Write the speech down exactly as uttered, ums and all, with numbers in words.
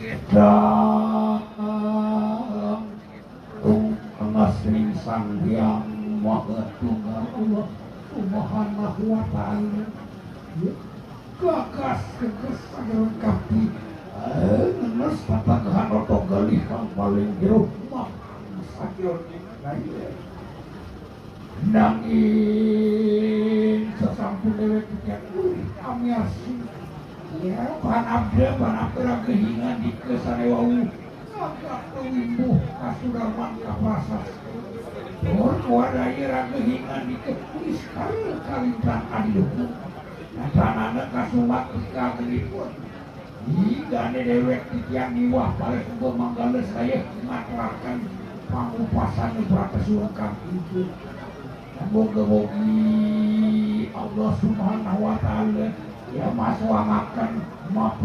Dang tung asring Sang Hyang Maha Tunggal Allah Subhanahu wa Ta'ala. Ya, gagas geges sajeroning kati. Eh, ngenes patanggahan oto galih kang paling jero. Mah sajeroning kaya. Nanging sasampun déwék titiang urip amiarsa. Ya, pan abda, pan abda raga hingan dika sané wau. Agak wimbuh kasudarman kaprasasti. Tur kawadaya raga hingan dika wiskara kalintang adiluhung. Natanana kasumat tika genipun. Ih, dané déwék titiang miwah para sumba manggala saya ngaturaken pangupasan bratasuwun kang ibu. Moga-mogi Allah Subhanahu wa Ta'ala ya masuwangaken map